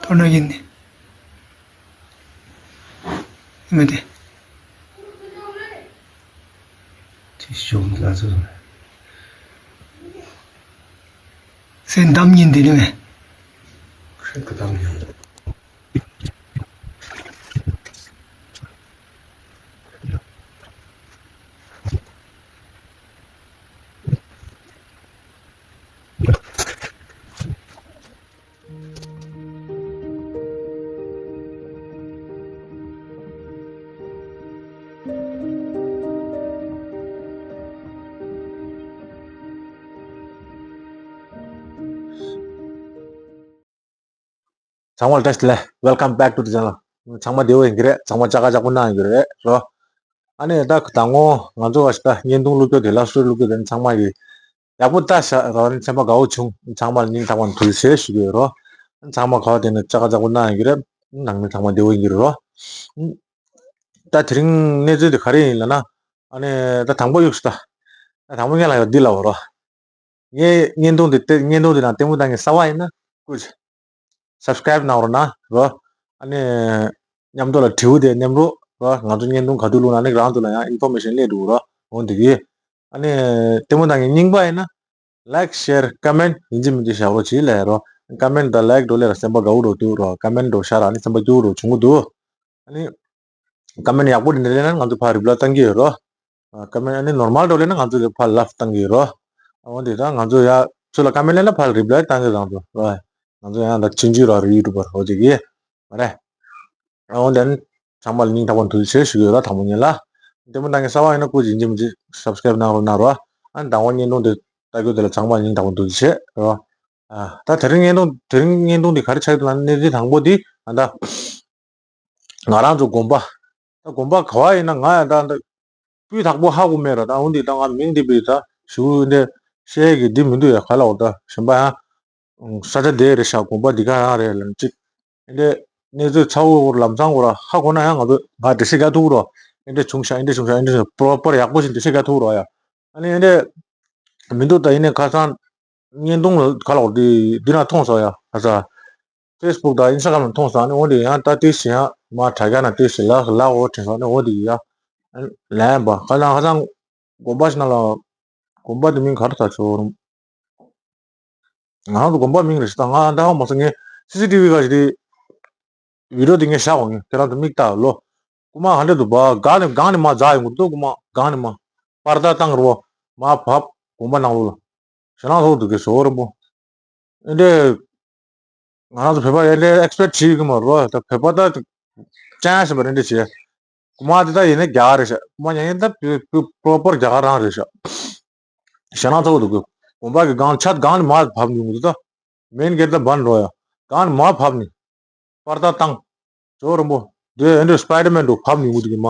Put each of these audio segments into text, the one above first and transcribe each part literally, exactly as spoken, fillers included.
ཐོ་ན་ཡིན་ནི། མི་དེ། དེ་ཞོག་ལ་ཚོ། སེམས་གཏམ་ཉིན་དེ་ནི་མེད། ཁྱོད་ཀྱི་གཏམ་ཉིན། ཚང་མ་ལ་བཀྲ་ཤིས་བདེ་ལེགས། Welcome back to the channel. ཚང་མ་བདེ་པོ་ཡིན་གྱི་རེད། ཚང་མ་ལྕགས་ཀ་ལྕགས་པོ་གནང་ཡོད་ཀྱི་རེད་རོ། ཨ་ནི་ད་ད་ངོ་ང་ཚོ་བ་ཞིག་ད་བརྙན་ཐུང་བླུགས་རྒྱུ་དེ་ལ་སུ་བླུགས་རྒྱུ་དེ་ནི་ཚང་མ་གི་ཡག་པོ་ལྟ་ཤག་རོ། ཨ་ནི་སེམས་པ་དགའ་བོ་བྱུང་། ཚང་མ་ལ་སྙིང་ཐག་པ་ནས་ཐུགས་རྗེ་ཆེ་ཞུ་གི་ཡོད་རོ། ཚང་མ་ག་བ་དེ་ནི་ལྕགས་ཀ་ལྕགས་པོ་གནང་ཡོད་ཀྱི་རེད། ནང་མི་ཚང་མ་བདེ་པོ་ཡིན་གྱི་རེད་རོ། ད་དེ་རིང་གནས་ཚུལ་དེ་ག་རེ་ཡིན་ལབ་ན། ཨ་ནི་ད་དང་པོ་གཡུགས་སོ། ད་ད་དང་པོ་ངས་ལབ་ཡོད་འདི་ལབ་རོ། ངའི་བརྙན་ཐུང་འདི་ལྟ་བརྙན་ཐུང་འདི་ནང་ལྟད་མོ་ལྟ་མཁན་གསར་པ་ཡིན་ན་སྐུ་མཁྱེན། སབ་སི་ཀ་རེབ་གནང་རོགས་གནང་རོ། ཨ་ནི་མཉམ་དུ་ལ་དྲིའུ་དེ་མནན་རོགས་རོ། ང་ཚོ་བརྙན་ཐུང་ག་དུས་བླུགས་ན་ནི་རང་ཚོ་ལ་ཡང་ཨིན་ཕོར་མེ་ཤན་སླེབས་འགྲོ་རོ། འོ་འདི་གི། ཨ་ནི་ལྟད་མོ་ལྟ་མཁན་རྙིང་པ་ཡིན་ན་ལའིཀ་ཤེར་ཀོ་མེན་ཡིན་གཅིག་མིན་གཅིག་བཞག་རོགས་གྱིས་ལབ་རོ། ཀོ་མེན་དང་ལའིཀ་འགྲོ་ལས་ར་སེམས་པ་དགའ་བོ་འགྲོ་འདུག་རོ། ཀོ་མེན་འགྲོ་ཤར་ཨ་ནི་སེམས་པ་སྐྱིད་པོ་འགྲོ་བྱུང་གི་འདུག་ཨ་ནི། ཀོ་མེན་ཡག་པོ་འདི་འདྲ་སླེབས་ན་ང་ཚོ་ཕར་རི་པ་ལའི་བཏང་གི་ཡོད་རོ། ཀོ་མེན་ཨ་ནི་ནོར་མལ་འདྲ་སླེབས་ན་ང་ཚོ་ཕར་ལབ་བཏང་གི་ཡོད་རོ། འོ་འདི་ད་ང་ཚོ་ཡ་ཚུར་ལ་ཀོ་མེན་སླེབས་ན་ཕར་རི་པ་ལའི་བཏང་གི་རང་ཚོ་རོ། ང་ཚོ་ཡང་ད་ཆུང་ཆུང་ར་རི་ཡུ་ཊུབ་པར་འོ་དེ་གི་མ་རེད། འོ་འདི་ཚང་མ་ལ་སྙིང་ཐག་པ་ཐུགས་རྗེ་ཆེ་ཞུ་གི་ཡོད་ར། དང་པོ་ཉིད་ལ་ལྟད་མོ་ལྟ་མཁན་གསར་པ་ཡིན་ན་སྐུ་མཁྱེན་ཡིན་གཅིག་མིན་གཅིག་སབ་སི་ཀ་རེབ་གནང་རོགས་གནང་རོ། ཨ་ནི་དང་པོ་བརྙན་ཐུང་འདི་ལྟ་རྒྱུ་དེ་ལ་ཚང་མ་ལ་སྙིང་ཐག་པ་ཐུགས་རྗེ་ཆེ་རོ། ཨ་ད་དེ་རིང་བརྙན་ཐུང་དེ་རིང་བརྙན་ཐུང་འདི་ག་རེ་ཆགས་ཡོད་ལབ་ན་གནས་ཚུལ་དང་པོ་འདི་ཨ་ད། ང་རང་ཚོ་དགོན་པ། ད་དགོན་པ་ག་བ་ཡིན་ན་ང་ཡང་ད་ད་སྤུས་དག་པོ་ཧ་གོ་མེད་ར། ད་འོ་འདི་ད་ང་མིང་འདི་བི་ད་ཞུ་འདི་བཤད་གི་འདི་མི་འདུག་ཡ། ག་ལ་འོ་ད་གཞན་པ་ཡང་ས་ཆ་དེ་རེད་ཤག་དགོན་པ་འདི་ག་རང་རེད་ལབ་ཅིག་འདི་གནས་ཚུལ་ཚ་བོ་ལམ་སང་གོ་ར་ཧ་གོ་ན་ཡང་ང་ཚོ་ང་འགྲེལ་བཤད་རྒྱག་ཐུབ་རོ། འདི་འདྲ་བྱུང་ཤག་འདི་འདྲ་བྱུང་ཤག་འདི་འདྲ་བྱུང་ཤག་པོ་ར་པོ་ར་ཡག་པོ་ཞིག་འགྲེལ་བཤད་རྒྱག་ཐུབ་རོ་ཡ། ཨ་ནི་འདི་མི་འདུག་ད་ཡིན་ནའི་ཁ་སང་བརྙན་ཐུང་ལ་ག་ལ་འོ་འདི་འདི་ན་མཐོང་སོང་ཡ། ཁ་སང་། ཕེ་སི་བུག་དང་ཨིན་སི་ཊ་གྷ་རམ་ལ་མཐོང་སོང་། ཨ་ནི་འོ་དེ་ཡང་ད་དེ་བཞིན་ཡང་མ་དྲ་རྒྱ་ན་དེ་བཞིན་ལ་ལ་འོ་དྲན་སོང་། ཨ་ནི་འོ་དེ་ཡ་ལན་པ་ཁ་སང་ཁ་སང་དགོན་པ་ཞིག་ན་ལ་དགོན་པ་དེ་མིང་ག་རེ་ད་ཆོག་རུང་། ང་རང་ཚོ་དགོན་པ་མིང་རེད་ཤག་ད་ང་ད་ཧ་མ་སོང་། ངས་སི་སི་ཊི་བི་ག་ཞིག་དེ་བི་ཌི་ཡོ་དེ་ངས་བཞག་གོ། ངས་དེ་རང་ཚོ་མིག་ལྟ་ལོ། རྐུ་མ་ག་འདྲ་འདུག་པ། སྒང་ནས་སྒང་ནས་མ་འཛག་ཡོང་གི་འདུག་རྐུ་མ་སྒང་ནས་མ་པར་ད་བཏང་རོ། མ་བབས་དགོན་པ་ནང་ལོགས་ལ། ཞེད་སྣང་ཚ་བོ་འདུག་གས་བཟོ་བོ་རིན་པོ། ཨེ་འདྲས། ང་རང་ཚོ་བོད་པ་ཨེ་འདྲས་ཨེག་སི་པེག་བྱེད་ཀྱི་མ་རེད་པ། ད་བོད་པ་ད་ཅན་ཟེར་བ་ཨེ་འདྲས་བྱེད། རྐུ་མ་དེ་ད་ཡིན་ན་རྒྱ་གར་རེད་ཤག་རྐུ་མ་ཡིན་ན་ད་པོ་པོ་པོ་རྒྱ་གར་རང་རེད་ཤག་ཞེད་སྣང་ཚ་བོ་འདུག་གི་དགོན་པ་གི་སྒང་ཆ་སྒང་ནས་མར་བབས་ནས་ཡོང་གི་འདུག་ད་མེན་གེ་ཊི་ལ་འབར་འགྲོ་ཡ། སྒང་ནས་མར་བབས་ནས་པར་ད་བཏང་། ཇོ་རིན་པོ། དེ་ཨེ་འདྲས་སི་པའི་ཌར་མེན་འདྲ་བབས་ནས་ཡོང་གི་འདུག་གི་མ།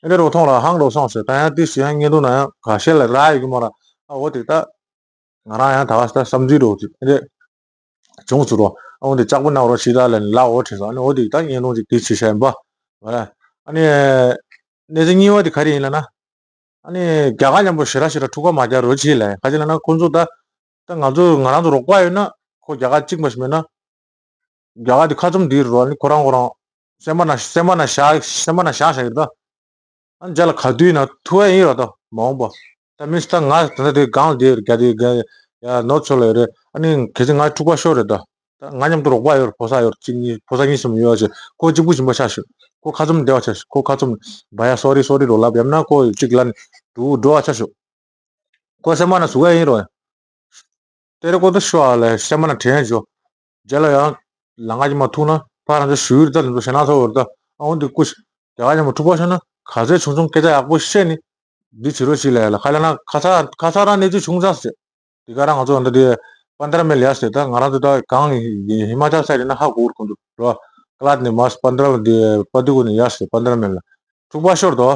ཨེ་འདྲས་རོ་མཐོང་ལ་ཧང་རོ་སོང་ཟེར། ད་ཡང་དེ་སི་ཡང་བརྙན་ཐུང་ན་ཡང་ག་ཤེད་ལ་རག་ཡོད་གི་མ་ར། ཨ་འོ་དེ་ད། ང་རང་ཡང་ད་ག་ས་བསམ་ཚུལ་རོ་དེ་ཨེ་འདྲས། བྱུང་ཚུལ་རོ། ཨ་འོ་དེ་ལྕགས་པོ་ན་རོ་ཤི་ད་ལ་ལ་འོ་དྲན་སོང་། ཨ་ནི་འོ་དེ་ད་བརྙན་ཐུང་ཅིག་དེ་ཆེ་ཤ་ཡིན་པ། ཨ་ནི། གནས་ཚུལ་གཉིས་པ་དེ་ག་རེ་ཡིན་ལ་ན། ཨ་ནི་རྒྱ་གར་མཉམ་པོ་ཞེ་དྲག་ཞེ་དྲག་འཁྲུག་པ་མ་རྒྱག་རོགས་བྱེད་ལབ། ག་ཅི་ལབ་ན་ཁོང་ཚོ་ད། ད་ང་ཚོ་ང་རང་ཚོ་རོགས་པ་ཡོད་ན་ཁོ་རྒྱ་གར་གཅིག་མ་ཞིག་མེད་ན། རྒྱ་གར་དེ་ཁ་བཙུམ་དེ་རེད་རོ། ཨ་ནི་ཁོ་རང་ཁོ་རང་སེམས་པ་ན་སེམས་པ་ན་བཞག་སེམས་པ་ན་བཞག་བཞག་ཡོད་ད། ཨ་ནི་རྒྱ་ལ་ག་དུས་ན་ཐུག་ཡ་ཡིན་རོ་ད་མ་འོངས་པ། ད་མི་ད་ང་ད་ལྟ་དེ་སྒང་ལ་དེ་རྒྱ་དེ་རྒྱ་ཡ་ནོར་ཚོ་ལ་ཡོད་རེད། ཨ་ནི་གལ་སྲིད་ང་འཁྲུག་པ་ཤོར་རེད་ད། ད་ང་མཉམ་དུ་རོགས་པ་ཡོད་ཕོ་གསར་ཡོད་གཅིག་གཉིས་ཕོ་གསར་གཉིས་གསུམ་ཡོད་ཅེ་ཁོ་གཅིག་པུ་སྦྱིན་པ་ཆ་ཞུ། ཁོ་ཁ་བཙུམ་བདེ་བ་ཆ་ཞུ། ཁོ་ཁ་བཙུམ་བ་ཡ་སོ་རི་སོ་རི་རོ་ལབ་ཡམ་ན་ཁོ་གཅིག་ལ་ནི་འགྲོ་འགྲོ་བ་ཆ་ཞུ། ཁོ་སེམས་པ་ན་ཟུག་ཡ་ཡིན་རོ། ཏེ་རེ་ཀོ་ཏོ་ཤོ་ཨ་ལེ་སེམས་པ་ན་དྲན་ཞོ། རྗེས་ལ་ཡང་ལ་ང་ཅི་མ་ཐུག་ན་ཕ་རང་ཚོ་ཞུ་ཡུལ་ད་ལ་ཚོ་ཞེ་ན་ཚོ་བར་ད་ཨ་འོ་འདི་ཀུ་ཤ་རྒྱ་གར་ཉམས་མ་འཁྲུག་པ་ཤོ་ན་ག་ཚོད་ཆུང་ཆུང་སྐད་ཆ་ཡག་པོ་བཤད་ནི་འདི་བྱེད་རོགས་ཞིག་ལ་ཡ་ལ་ཁ་ལ་ན་ཁ་ཚ་ཁ་ཚ་རང་གནས་ཚུལ་བྱུང་ཙང་ཟེར། འདི་ག་རང་ང་ཚོ་འདི་འདི་པན་དྲ་མེལ་ཡ་ཟེར་ད་ང་རང་ཚོ་ད་གང་ཧི་མ་ཅལ་སའི་ཌི་ན་ཧ་གོ་ར་ཁོང་ཚོ་རོ་ཀ་ལ་ནི་མ་སི་པན་དྲ་ལ་འདི་པ་དུ་གུ་ནི་ཡ་ཟེར་པན་དྲ་མེལ་ལ་འཁྲུག་པ་ཤོར་དོ།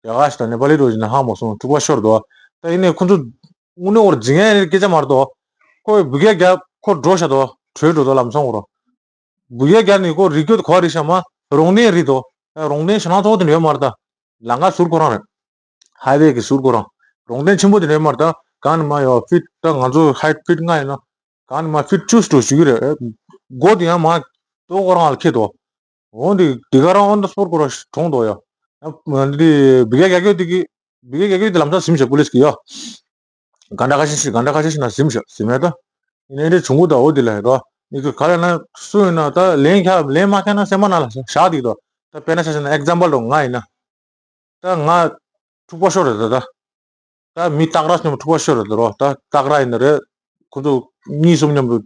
རྒྱ་གར་ཞིག་དང་ནེ་པ་ལི་རོ་ཞིག་ན་ཧ་མ་སོང་འཁྲུག་པ་ཤོར་དོ། ད་ཡིན་ནའི་ཁོང་ཚོ་དངོས་གནས་འོར་འཛིང་ཡ་ཡིན་སྐད་ཆ་མ་རེད་དོ། ཁོས་འབུ་གས་རྒྱག་ཁོ་འགྲོ་ཤ་དོ་བྲོས་འགྲོ་དོ་ལམ་སང་འོར། འབུ་གས་རྒྱག་ནི་ཁོ་རིག་རྒྱུ་གོ་རིག་ཤ་མ་རོང་ནས་རིག་དོ། རོང་ནས་ཞེ་ན་ཚོགས་དེ་འདྲ་ཡོད་མ་རེད་ད། ལམ་ཁ་ཟུར་ཁོ་རང་རེད། ཧའི་ཝེ་གི་ཟུར་ཁོ་རང་། རོང་ནས་ཆེན་པོ་དེ་འདྲ་ཡོད་མ་རེད་ད། གང་ནས་མ་ཡོད་ཕིཊ་ད་ང་ཚོ་ཧའིཊ་ཕིཊ་ལྔ་ཡིན་ན། གང་ནས་མ་ཕིཊ་བཅུ་ཞིག་འགྲོ་ཞུ་གི་རེད། སྒོ་དེ་ཡང་མ། ཏོ་ཁོ་རང་ལ་ཁེ་ཏོ། འོ་འདི་འདི་ག་རང་འོ་འདི་སྤོར་ཁོ་རང་གྲོངས་ཏོ་ཡ། འདི་བི་གེ་རྒྱ་སྐྱོད་འདི་གི་བི་གེ་རྒྱ་སྐྱོད་འདི་ལམ་སང་ཟིན་བྱས་པུ་ལིས་ཀྱི་ཡ། ག་འདྲ་ཁ་ཤས་ཤིག་ག་འདྲ་ཁ་ཤས་ཤིག་ན་ཟིན་བྱས་ཟིན་མེད་ད། ཡིན་ནའི་འདི་བྱུང་གི་ད་འོ་འདི་ལ་ཡ་རོ། འདི་ག་ལ་ན་སུ་ཡིན་ན་ད་ལན་ཁ་ལན་མ་ཁ་ན་སེམས་པ་ན་ལ་བཞག་འདི་ད། ད་དཔེར་ན་ཆ་བཞག་ན་ཨེག་ཛམ་པལ་རོ་ང་ཡིན་ན། ད་ང་འཁྲུག་པ་ཤོར་རེད་ད་ད། ད་མི་སྟག་ར་མཉམ་དུ་འཁྲུག་པ་ཤོར་རེད་ད་རོ། ད་སྟག་ར་ཡིན་ན་རེད། ཁོ་ཚོ་གཉིས་གསུམ་མཉམ་དུ་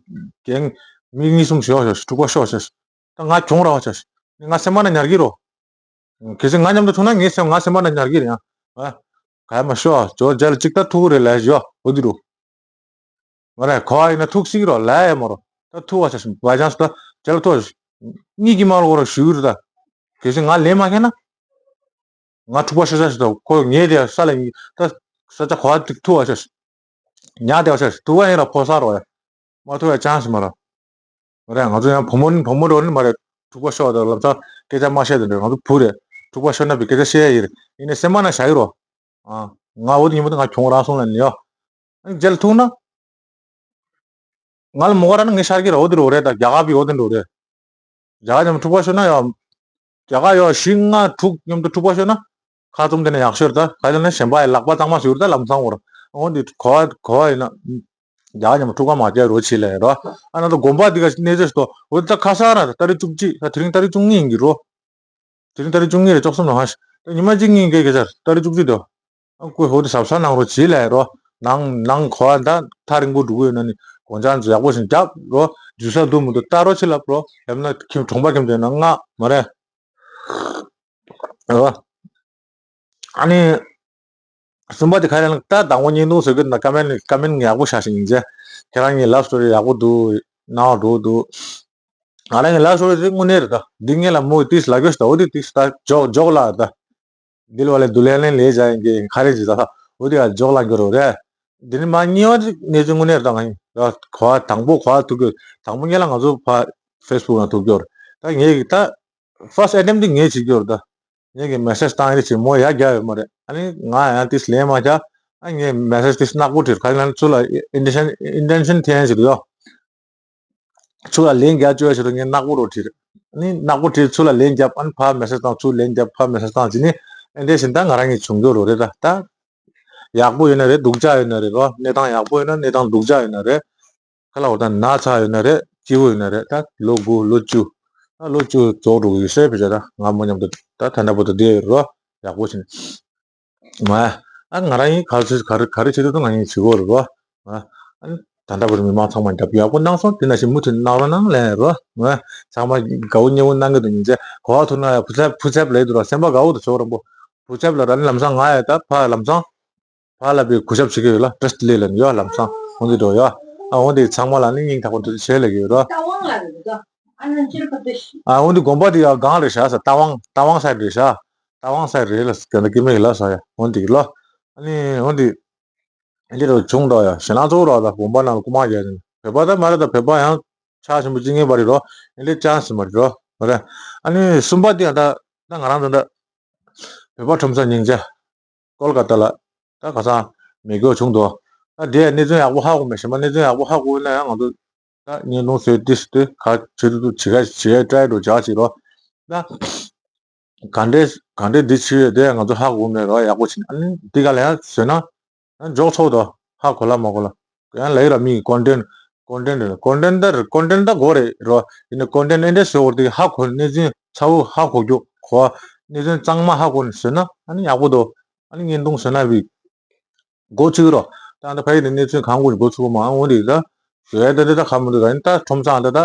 གན་མི་གཉིས་གསུམ་ཞོག་ཞོག་འཁྲུག་པ་ཤོག་ཤོག་ད་ང་གྱོང་ར་བ་ཆ་ང་སེམས་པ་ན་ཉར་གི་རོ། གལ་སྲིད་ང་མཉམ་དུ་ཐུག་ན་ངའི་སེམས་ང་སེམས་པ་ན་ཉར་གི་རེད་ཡང་། ཨ། ག་ཡ་མ་ཤོག་ཇོ་ཇལ་ཅིག་ད་ཐུག་རེད་ལ་ཞོ་འོ་དི་རུ། མ་རེད་གོ་བ་ཡིན་ན་ཐུག་སྲིད་རོ་ལ་ཡ་མ་རོ། ད་ཐུག་བ་ཆ་བའི་ཅང་སི་ད་ཇལ་ཐུག་གཉིས་ཀྱི་མ་རོ་རོ་ཞུ་རུ་ད། གལ་སྲིད་ང་ལེན་མ་ཁེ་ན། ང་འཁྲུག་པ་ཤོར་ཤ་ཞིག་དང་ཁོ་ངས་དེ་ས་ལ་ཡིན་ད། ས་ཆ་གོ་བ་ཐུག་བ་ཤ་ཞིག་ཉག་དེ་བ་ཤ་ཞིག་ཐུག་བ་ཡིན་ལ་ཕོ་ས་རོ་ཡ། མ་ཐུག་བའི་ཅང་ཞིག་མ་ར། མ་རེད་ང་ཚོ་ཡང་བུ་མོ་བུ་མོ་འགྲོ་ནི་མ་རེད། འཁྲུག་པ་ཤོར་བ་དང་ལམ་སང་སྐད་ཆ་མ་བཤད་དེ་འདྲ་ང་ཚོ་བུ་རེད། འཁྲུག་པ་ཤོར་ན་བི་སྐད་ཆ་བཤད་ཡ་ཡིན་རེད་ཡིན་ནའི་སེམས་མ་ན་བཞག་གི་རོ། ང་འོ་དེ་ཉིན་མོ་དེ་ང་གྱོང་རག་སོང་ལ་ནི་ཡོ། མཇལ་ཐུག་ན། ང་ལ་མོ་ག་ར་ན་ངས་ཤར་གྱི་ར་འོ་དེ་རོ་རེད་ད་རྒྱ་གར་བི་འོ་དེ་འགྲོ་རེད། རྒྱ་གར་མཉམ་འཁྲུག་པ་ཤོར་ན་ཡང་། རྒྱ་གར་ཡང་བཞི་ལྔ་དྲུག་མཉམ་དུ་འཁྲུག་པ་ཤོར་ན། ཁ་བཙུམ་དེ་ནས་ཡག་ཤོས་རེད་ད་ག་ལ་ན་གཞན་པ་ཡི་ལག་པ་གཙང་མ་ཟུར་ད་ལམ་སང་བོར། འོ་འདི་གོ་བ་གོ་བ་ཡིན་ན། རྒྱ་གར་མཉམ་འཁྲུག་པ་མ་བྱས་རོ་ཆི་ལས་རོ། ཨ་ན་ད་དགོན་པ་འདི་ག་གནས་ཚུལ་ཞིག་ཏོ་འོ་ད་ཁ་སང་ར་ད་རེས་བཅུ་གཅིག་ད་དེ་རིང་ད་རེས་བཅུ་གཉིས་ཡིན་གྱི་རོ། དེ་རིང་ད་རེས་བཅུ་གཉིས་རེད་བཅུ་གསུམ་ལ་ཧ་ཤི། ད་ཉི་མ་གཅིག་གཉིས་འགའི་སྐད་ཆར་ད་རེས་བཅུ་གཅིག་དོ། ཨ་ཁོས་ཧོ་དེ་ཟབ་ས་གནང་རོགས་བྱེད་ལས་རོ། ནང་ནང་གོ་བ་ད་ཐག་རིང་པོ་འགྲོ་གི་ཡོད་ན་ནི་གོང་ཆང་ཚོ་ཡག་པོ་ཞིག་རྒྱབ་རོ། འཇུ་ས་འདུག་མི་འདུག་ལྟ་རོགས་བྱེད་ལབ་རོ། ཡང་ན་ཁྱིམ་གྲོང་པ་ཁྱིམ་དེ་ན་ང་མ་རེད། རོ། ཨ་ནི། གསུམ་པ་དེ་ག་རེ་ལ་ད་དང་པོ་བརྙན་ཐུང་བཟོ་གི་ན་ཀ་མེན་ཀ་མེན་ཡག་པོ་བཞག་ཞིག་ཡིན་ཚེ། ཁྱེད་རང་གི་ལབ་སི་ཊོ་རི་ཡག་པོ་འདུག་ནའོ་འགྲོ་འདུག་ང་རང་གི་ལབ་སི་ཊོ་རི་དེ་དངོས་གནས་རེད་ད། འདི་ངས་ལ་མོ་ཏིས་ལ་གོས་ད་འོ་དེ་ཏིས་ད་ཇོག་ཇོག་ལ་ད། འདི་ལ་བ་ལས་དུ་ལེན་ལེན་ལས་བྱ་ཡིན་གི་ག་རེ་ཅི་ད་ད་འོ་དེ་ཡ་ཇོག་ལ་གི་རོ་རེད། འདི་ནི་མ་གཉིས་པ་གནས་ཚུལ་དངོས་གནས་རེད་ད། ང་ཡིན་ད་གོ་བ་དང་པོ་གོ་བ་ཐུག་གི་དང་པོ་ངས་ལ་ང་ཚོ་ཕ་ཕེ་སི་བུག་ན་ཐུག་གི་རེད་ད། ངས་གི་ད་ཕར་སི་ཊི་ཨེ་ཊེམ་དེ་ངས་བྱེད་ཀྱི་རེད་ད། ངས་ཀྱི་མེ་སེ་ཇི་བཏང་ཡ་ཅིག་མོ་ཡ་རྒྱ་ཡོད་མ་རེད། ཨ་ནི་ང་ཡང་ཏིས་ལན་མ་རྒྱ། ཨ་ངས་མེ་སེ་ཇི་ཏིས་ནག་པོ་བྲིས་ཁ་ལན་ཚུར་ལ་ཨིན་ཊེན་ཤན་ཨིན་ཊེན་ཤན་འཐེན་ཟེར་ཡོད། ཚུར་ལ་ལན་རྒྱ་བཅོས་ཡ་ཟེར་ངས་ནག་པོ་རོ་བྲིས། ཨ་ནི་ནག་པོ་བྲིས་ཚུར་ལ་ལན་རྒྱབ་ཨ་ནི་ཕར་མེ་སེ་ཇི་བཏང་ཚུར་ལན་རྒྱབ་ཕར་མེ་སེ་ཇི་བཏང་ཅི་ནི་ཨིན་ཊེན་ཤན་ད་ང་རང་གི་བྱུང་རྒྱུ་རོ་རེད་ད་ད། ཡག་པོ་ཡོད་ན་རེད་སྡུག་ཅག་ཡོད་ན་རེད་རོ། གནས་སྟངས་ཡག་པོ་ཡོད་ན་གནས་སྟངས་སྡུག་ཅག་ཡོད་ན་རེད། ཁ་ལ་འོ་ད་ན་ཚ་ཡོད་ན་རེད་སྐྱིད་པོ་ཡོད་ན་རེད་ད་ལོ་དགུ་ལོ་བཅུ། ད་ལོ་བཅུ་རྫོགས་འགྲོ་གི་ཡོད་སྲས་ཕི་ཆ་ད་ང་མོ་མཉམ་དུ་ད་ད་ལྟ་བར་དུ་བསྡད་ཡོད་རོ། ཡག་པོ་བྱས་ནས། མ། ཨ་ང་རང་ཡིན་ག་རེ་ག་རེ་ག་རེ་བྱེད་དུས་ང་ཡིན་བྱེད་དགོས་རེད་རོ། མ། ཨ་ད་ལྟ་བར་མི་མང་ཚང་མ་རྒྱབ་ཡག་པོ་གནང་སོང་དེ་ན་ཞིག་མུ་མཐུད་གནང་རོགས་གནང་ལན་རོ། མ། ཚང་མ་དགའ་བོ་ཉེ་བོ་གནང་གི་འདུག་ཉིན་མཚན་གོ་བ་ཐུག་ན་ཡ་བུ་ཚབ་བུ་ཚབ་ལས་འདུག་རོ་སེམས་པ་དགའ་བོ་དུ་ཆོག་རོ་འབོ། བུ་ཚབ་ལ་ར་ནི་ལམ་སང་ང་ཡ་ད་ཕ་ལམ་སང་། ཕ་ལ་བའི་གུས་ཞབས་བྱེད་ཀྱི་ཡོད་ལ་བཀྲ་ཤིས་བདེ་ལེགས་ལ་ཡོད་ལམ་སང་འོང་དུས་འགྲོ་ཡོད། ཨ་འོང་དུས་ཚང་མ་ལ་ནི་སྙིང་ཐག་པ་འདུག་བྱེད་ལས་ཀྱི་ཡོད་རོ། རྟ་དབང་ལ་རེད་ད། ཨ་ནི་ཅིར་ཕ་དེ་ཤི། ཨ་འོང་དུས་དགོན་པ་དེ་ཡང་གང་རེད་ཤག་ས་རྟ་དབང་རྟ་དབང་ས་རེད་ཤག་རྟ་དབང་ས་རེད་ལ་ཀྱ་ན་ཀི་མེ་གི་ལ་ས་ཡ་འོང་དུས་ལོ། ཨ་ནི་འོང་དུས་ཨ་ལི་རོ་བྱུང་འགྲོ་ཡ་ཞེ་ལང་ཚོ་རོ་ལ་དགོན་པ་ནང་ལ་སྐུ་མ་རྒྱ་ཅན་བོད་པ་ད་མ་རེད་ད་བོད་པ་ཡང་ཆ་ཆེན་པོ་ཅི་ངེས་པ་རེད་རོ། ཨ་ལི་ཅང་སི་མ་རེད་རོ་མ་རེད། ཨ་ནི་གསུམ་པ་དེ་ཡང་ད་ད་ང་རང་ད་ད་བོད་པ་ཁྲོམ་ས་སྙིང་རྗེ། ཀོལ་ཀ་ཏ་ལ་ད་ཁ་སང་མེ་སྒྱོགས་བྱུང་འདུག་ད་དེ་གནས་ཚུལ་ཡག་པོ་ཧ་གོ་མེད་ཞེ་མ་གནས་ཚུལ་ཡག་པོ་ཧ་གོ་ན་ཡང་ང་ཚོ་ད་བརྙན་ཐུང་བཟོས་ཏིས་ཏེ་ག་བྱེད་དུ་བྱེད་ག་བྱེད་ཡ་ཏྲའི་འགྲོ་བྱ་བྱེད་རོགས། ད་ག་འདྲས་ག་འདྲས་འདི་བྱེད་ཡོད་དེ་ང་ཚོ་ཧ་གོ་མེད་རོགས་ཡག་པོ་བྱེད་ཨ་ནི་འདི་ག་ལ་ཡང་བཟོས་ན་ཡང་འཇོག་ཆོག་དོ་ཧ་གོ་ལ་མ་གོ་ལ། ཡང་ལ་ཡི་ར་མི་ཀོན་ཊེན་ཀོན་ཊེན་རེད་ཀོན་ཊེན་ད་རེད་ཀོན་ཊེན་ད་གོ་རེད་རོ། ཡིན་ན་ཀོན་ཊེན་ཨེ་འདྲས་བཟོས་བོར་དེ་ཧ་གོ་གནས་ཚུལ་ཚ་བོ་ཧ་གོ་རྒྱུ་གོ་གནས་ཚུལ་གཙང་མ་ཧ་གོ་ནས་བཟོས་ན་ཨ་ནི་ཡག་པོ་དོ། ཨ་ནི་བརྙན་ཐུང་བཟོས་ན་བི་འགོ་ཚུགས་རོགས། ད་ལྟ་ཕ་ཡི་ནས་གནས་ཚུལ་གང་དགོས་འགོ་ཚུགས་མ་འོང་དེ་ད། བཟོས་ད་དེ་ད་ག་མི་འདུག་ད་ཡིན་ད་ཁྲོམ་ཚང་ད་ད།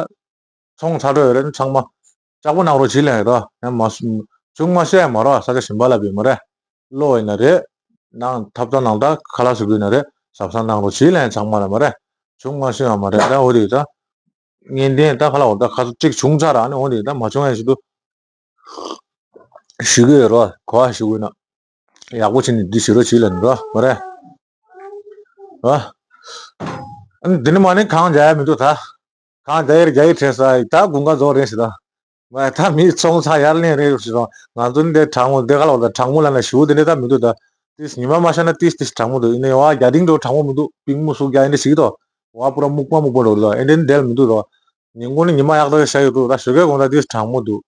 ཚོང་ཚ་དྲོད་རེད་ཚང་མ། ལྕགས་པོ་གནང་རོགས་བྱེད་ལན་རོགས་ཡང་མ་སུ། ཆུང་མ་ཤོད་ཡ་མ་རོགས་ས་ཆ་གཞན་པ་ལ་བི་མ་རེད། གློ་ཡིན་ན་རེད། ནང་ཐབ་ཚང་ནང་ད་ཁ་ལག་བཟོ་གི་ཡིན་ན་རེད་ཟབ་ས་གནང་རོགས་བྱེད་ལན་ཚང་མ་ལ་མ་རེད། ཆུང་མ་ཤོད་ཡ་མ་རེད་ད་འོ་དེ་ད། ངན་ལྡན་ད་ཁ་ལག་འོ་ད་ཁ་སུ་གཅིག་བྱུང་ཚར་ཨ་ནི་འོ་དེ་ད་མ་བྱུང་ཡ་ཞིག་ཏུ། ཞུ་གི་ཡོད་རོགས་གོ་བ་ཞུ་གི་ཡོད་ན། ཡག་པོ་བྱས་ནས་འདི་ཞུ་རོགས་བྱེད་ལ་འགྲོ་མ་རེད། ཨ། ཨ་ནི་འདི་ནི་མ་ནི་གང་རྒྱ་ཡ་མི་འདུག་ད། གང་རྒྱ་ཡིར་རྒྱ་ཡི་ཁྲེས་ས་ད་དགུན་ཁ་རྫོགས་རེད་ཞེས་དང་། མ་ད་མི་ཚོང་ཚ་ཡར་ལེན་རེད་ཞེས་དང་ང་ཚོ་འདི་གྲང་མོ་འདི་ག་ལ་བ་ད་གྲང་མོ་ལ་ན་ཞུ་འདི་ནི་ད་མི་འདུག་ད། ཏིས་ཉི་མ་མ་ཤར་ན་ཏིས་ཏིས་གྲང་མོ་འདུག་ཡིན་ནའི་བ་རྒྱ་ཏིང་འགྲོ་གྲང་མོ་མི་འདུག་པིང་མོ་སུག་རྒྱ་ཡིན་འདི་ཞིག་དོ། བ་པུ་ར་སྨུག་པ་སྨུག་པ་འགྲོ་རེད་ད་ཨེ་འདི་འདེལ་མི་འདུག་དོ། ཉིན་གུང་ནི་ཉི་མ་ཡག་ཐག་ཤར་ཡོད་འདུག་ད་ཞོགས་ཀའི་དགོང་དག་དུས་གྲང་མོ་འདུག་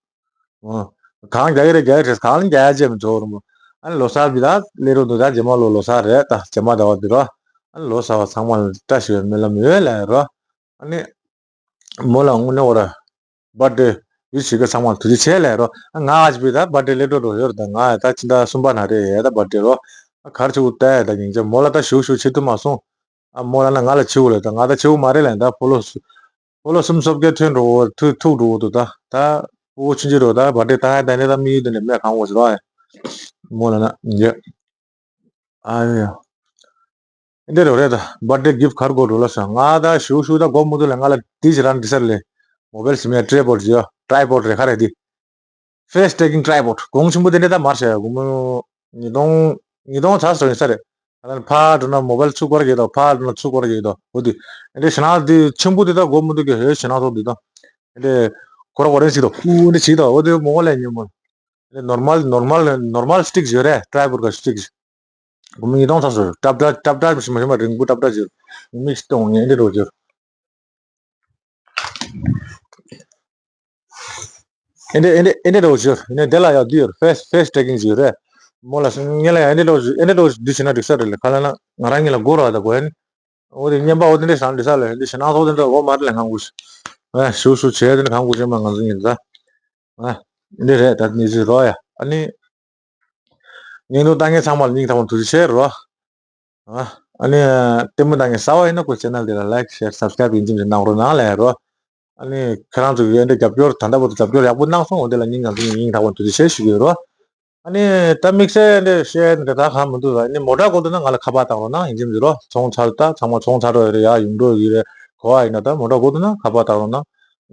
ཨ། གང་རྒྱག་གི་རེད་རྒྱག་གི་རེད། གང་རྒྱག་ཡ་བྱས་མི་ཚོར་རུང་། ཨ་ནི་ལོ་གསར་བི་ད་སླེབས་འགྲོ་འདུག་ད་རྗེས་མ་ལོ་ལོ་གསར་རེད། ད་རྗེས་མ་ཟླ་བ་འདི་རོ། ཨ་ནི་ལོ་གསར་བ་ཚང་མ་ལ་བཀྲ་ཤིས་པའི་སྨོན་ལམ་ཡོད་ལབ་རོ། ཨ་ནི་མོ་ལ་དངོས་གནས་འོ་ར། བར་ཌེ་ཝིཤ་བྱེད་མཁན་ཚང་མ་ལ་ཐུགས་རྗེ་ཆེ་ལབ་རོ། ཨ་ང་ཨ་ཅི་བི་ད་བར་ཌེ་སླེབས་འགྲོ་འགྲོ་ཡོད་རེད། ད་ང་ད་ཕྱི་ཟླ་གསུམ་པ་ན་རེད་ཡ་ད་བར་ཌེ་རོ། ཨ་གར་ཆུ་ད་ཡ་ད་སྙིང་རྗེ། མོ་ལ་ད་ཞུ་ཞུ་བྱེད་ཐུབ་མ་སོང་། ཨ་མོ་ལ་ན་ང་ལ་བྱེད་འོ་ལ་ད་ང་ད་བྱེད་འོ་མ་རེད་ལབ་ད་ཕོ་ལོ་སུ། ཕོ་ལོ་སུམ་སོབ་ཀའི་ཐོན་འགྲོ་འོ་ཐུག་ཐུག་འགྲོ་འོ་དུ་ད་ད་ཕོ་བོ་ཆུན་ཆི་རོ་ད་བར་ཌེ་ད་ཡ་ད་ནི་ད་མི་ཡུལ་དུ་ནས་མེད་གང་འོ་ཟེར་རོ། ཨ་མོ་ལ་ན་ཡ། ཨ་ཡ། འདི་རུ་རེད་ད། བར་ཌེ་གིཕ་གར་གོ་རུ་ལ་ས་ང་ད་ཞུ་ཞུ་ད་གོ་མུ་དུ་ལ་ང་ལ་དེ་ཅི་རང་འདི་སར་ལེ། མོ་བེལ་སི་མེ་ཊི་རའི་པོཌ་ཇི་ཡོ་ཊི་རའི་པོཌ་རེ་ཁ་རེ་དི། ཕེས་ཊེ་ཀིང་ཊི་རའི་པོཌ་གོང་ཆེན་པོ་དེ་འདྲ་ད་མར་ཤ་ཡ་གོ་མུ། ཉི་སྟོང་ཉི་སྟོང་ཚ་སོ་ཡིན་ས་རེད། ཨ་ལན་ཕ་འགྲོ་ན་མོ་བེལ་ཚུགས་གོ་ར་གི་ད་ཕ་འགྲོ་ན་ཚུགས་གོ་ར་གི་ད་འོ་དི། འདི་ཤ་ན་དི་ཆེན་པོ་དེ་ད་གོ་མུ་དུ་གི་ཧེ་ཤ་ན་ཚོ་དི་ད། འདི་ཁོ་ར་གོ་རེ་ཞིག་ད་ཧུ་འདི་ཞིག་ད་འོ་དི་མོ་གོ་ལ་ཉི་མོ། འདི་ནོར་མལ་ནོར་མལ་ནོར་མལ་སི་ཊིག་ཡོད་རེད་ཊི་རའི་པོཌ་ག་སི་ཊིག་སྒོར་མོ་ཉིས་སྟོང་ཚར་སོང་། ཀྲབ་ཀྲབ་ཀྲབ་ཀྲབ་ཞིམ་པ་ཞིམ་པ་རིང་པོ་ཀྲབ་ཀྲབ་བྱོས། མིག་སྟོང་ངན་འདི་རོ་བྱོས། ཨེ་འདྲ་ཨེ་འདྲ་ཨེ་འདྲ་རོ་བྱོས། ཨེ་འདྲ་དེ་ལ་ཡག་འདི་ཡོད་ཕེས་ཕེས་ཊེ་ཀིང་ཡོད་རེད། མོ་ལ་སུ་ངེད་ལ་ཡང་ཨེ་འདྲ་རོ་བྱོས་ཨེ་འདྲ་རོ་འདི་བྱས་ན་འགྲིག་ས་རེད་ལ་ཁ་ལ་ན་ང་རང་ངེད་ལ་སྒོ་ར་ད་དགོས་ཨེ་ནི། འོ་དེ་བརྙན་པ་འོ་དེ་འདྲ་བྱས་ན་འགྲིག་ས་ལ་འདི་བྱས་ན་ཚོགས་དེ་འདྲ་འོ་མ་རེད་ལ་ང་དགོས་ཤི། ཨ་ཞུ་ཞུ་བྱས་དེ་འདྲ་གང་དགོས་བྱས་མ་ང་ཚོ་ངེད་ད། ཨ་འདི་རེད་ད་ནི་ཟིག་རོ་ཡ་ཨ་ནི། བརྙན་ཐུང་ལྟ་མཁན་ཚང་མ་ལ་སྙིང་ཐག་པ་ནས་ཐུགས་རྗེ་ཆེ་རོ། ཨ་ཨ་ནི་ལྟད་མོ་ལྟ་མཁན་གསར་པ་ཡིན་ན་ཁོ་ཆེ་ནལ་འདི་ལ་ལའིཀ་ཤེར་སབ་སི་ཀ་རའིབ་ཡིན་གཅིག་མིན་གཅིག་གནང་རོགས་གནང་ལབ་རོ། ཨ་ནི་ཁྱེད་རང་ཚོ་གིས་འདི་རྒྱབ་སྐྱོར་ད་ལྟ་བར་དུ་རྒྱབ་སྐྱོར་ཡག་པོ་གནང་སོང་འོ་འདི་ལ་སྙིང་ཐག་པ་ནས་ཐུགས་རྗེ་ཆེ་ཞུ་གི་ཡོད་རོ། ཨ་ནི་ད་དམིགས་བསལ་འདི་བཤད་འདི་ད་གང་མི་འདུག་ཨ་ནི་མོ་ཊ་སྐོར་དུ་ན་ང་ལ་ཁ་པར་བཏང་རོགས་གནང་ཡིན་གཅིག་མིན་གཅིག་རོ། ཚོང་ཚར་ད་ཚང་མ་ཚོང་ཚར་རོ་ཡོད་རེད་ཡ་ཡོང་འགྲོ་ཡོད་རེད་གོ་བ་ཡིན་ན་ད་མོ་ཊ་སྐོར་དུ་ན་ཁ་པར་བཏང་རོགས་གནང་།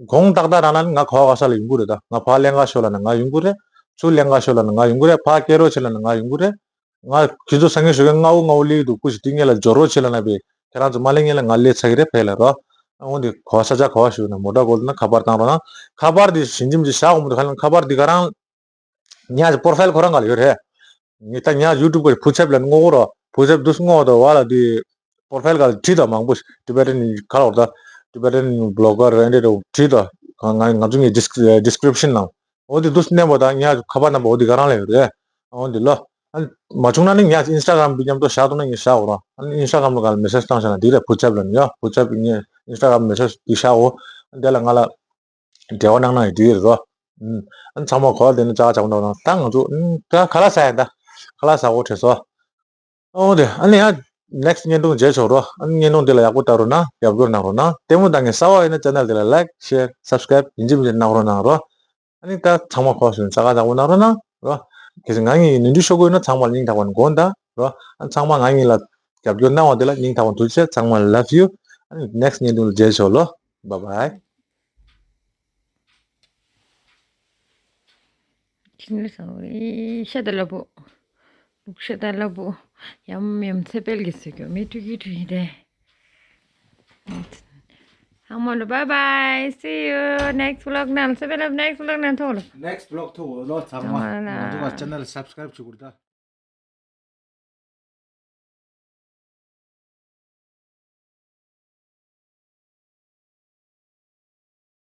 དགོངས་ཏག་ཏག་རང་ལ་ནི་ང་ག་བ་ག་ས་ལ་ཡོང་གི་རེད། ད་ང་ཕར་ཀླན་ཀ་ཤོད་ལབ་ན་ང་ཡོང་གི་རེད། ཚུར་ཀླན་ཀ་ཤོད་ལབ་ན་ང་ཡོང་གི་རེད། ཕར་སྐད་རོགས་བྱེད་ལབ་ན་ང་ཡོང་གི་རེད། ང་ཁྱེད་ཚོ་སང་ཉིན་ཞོགས་ཀས་སྔ་བོ་སྔ་བོ་སླེབས་ཀྱི་འདུག་སྐུ་ཞིག་དེ་སྔོན་ལ་འབྱོར་རོགས་བྱེད་ལབ་ན་བས་ཁྱེད་རང་ཚོ་མ་སླེབས་སྔོན་ལ་ང་སླེབས་ཚར་གི་རེད་ཕེབས་ལབ་རོགས། ཨ་འོ་འདི་ག་བ་ས་ཆ་ག་བ་ཞུ་ན་མོ་ཊ་སྐོར་ན་ཁ་པར་བཏང་རོགས་གནང་། ཁ་པར་འདི་ཞིམ་ཞིམ་ཅིག་བཞག་འོང་མི་འདུག་ཁ་ལན་ཁ་པར་འདི་ག་རང་ཉག་ཅིག་པོར་ཕའིལ་ཁོ་རང་ག་ལ་ཡོད་རེད། ངས་ད་ཉག་ཡུ་ཊུབ་གི་བུ་ཚབ་ལ་ངོ་གོ་རོགས་བུ་ཚབ་འདུག་ངོ་གོ་དང་བ་ལ་འདི་པོར་ཕའིལ་ག་ལ་བྲིས་དང་མང་པོ་ཊི་བེ་ཊན་ག་ལ་བར་ད་ཊི་བེ་ཊན་བི་ལོག་གར་ཨེ་འདྲ་བྲིས་དང་ང་ང་ཚོ་ངའི་ཌིས་ཌིས་ཀི་རིབ་ཤན་ནང་འོ་འདི་འདུག་མནན་པ་དང་ཉག་ཁ་པར་ནམ་པ་འོ་འདི་ག་རང་ལ་ཡོད་རེད། འོ་འདི་ལོ། ཨ་མ་བྱུང་ན་ནི་ཉག་ཨིན་སི་ཊ་གྷ་རམ་འདི་མཉམ་དུ་བཞག་འདུག་ན་ངས་བཞག་འོ་ར། ཨ་ནི་ཨིན་སི་ཊ་གྷ་རམ་ལ་ག་ལ་མེ་སེཇ་བཏང་བཞག་ན་འདི་རེད་བུ་ཚབ་ལ་ནི་ཡ་བུ་ཚབ་ངས་ཨིན་སི་ཊ་གྷ་རམ་མེ་སེཇ་འདི་བཞག་འོ། ཨ་འདི་ལ་ང་ལ། འབྲེལ་བ་གནང་ན་ཡི་དུས་རེད་རོ། ཨ་ཚང་མ་གོ་བ་དེ་ནི་ཅག་ཅག་འདྲ་ན་ད་ང་ཚོ་ད་ཁ་ལག་ཟ་ཡ་ད་ཁ་ལག་ཟ་གོ་བྲེལ་སོ། ཨོ་དེ་ཨ་ནི་ཡང་ནེག་སི་ཊི་བརྙན་ཐུང་མཇལ་ཆོག་རོ། ཨ་ནི་བརྙན་ཐུང་དེ་ལ་ཡག་པོ་ལྟ་རོགས་གནང་རྒྱབ་སྐྱོར་གནང་རོགས་གནང་། ལྟད་མོ་ལྟ་མཁན་གསར་པ་ཡིན་ན་ཆེ་ནལ་དེ་ལ་ལའིཀ་ཤེར་སབ་སི་ཀ་རའིབ་ཡིན་གཅིག་མིན་གཅིག་གནང་རོགས་གནང་རོ། ཨ་ནི་ད་ཚང་མ་གོ་སོང་ཅག་ཅག་འདྲ་ན་རོ། གལ་སྲིད་ང་གཉིས་ནོར་འཁྲུལ་ཤོར་གི་ཡོད་ན་ཚང་མ་ལ་སྙིང་ཐག་པ་ནས་དགོངས་དག་རོ། ཨ་ཚང་མ་ང་གཉིས་ལ་རྒྱབ་སྐྱོར་གནང་བ་དེ་ལ་སྙིང་ཐག་པ་ནས་ཐུགས་རྗེ་ཆེ། ཚང་མ་ལ་ལབ་ཡུ། ཨ་ནི་ནེག་སི་ཊི་བརྙན་ཐུང་ལ་མཇལ་ཆོག་ལོ། བཱའི་བཱའི། ཁྱིམ་ལ་སོང་། ཨེ་ཤ་ད་ལ་བུ། ལུག་ཤ་ད་ལ་བུ། ཡམ་ཡམ་ཚེ་འཕེལ་གྱི་ཟེར་གྱི་མི་ཀྲུ་གི་ཀྲུ་ཡི་དེ། ཚང་མ་ལ་bye bye, see you next vlog ནང་། ཚེ་འཕེལ་ལ་next vlog ནང་ཐོག་ལ། next vlog ཐོག་ལ་ཚང་མ། ཚང་མ་ལ་ང་ཚོ་ག་ཆེ་ནལ་སབ་སི་ཀ་རའིབ་བྱེད་དགོས་རེད་ད།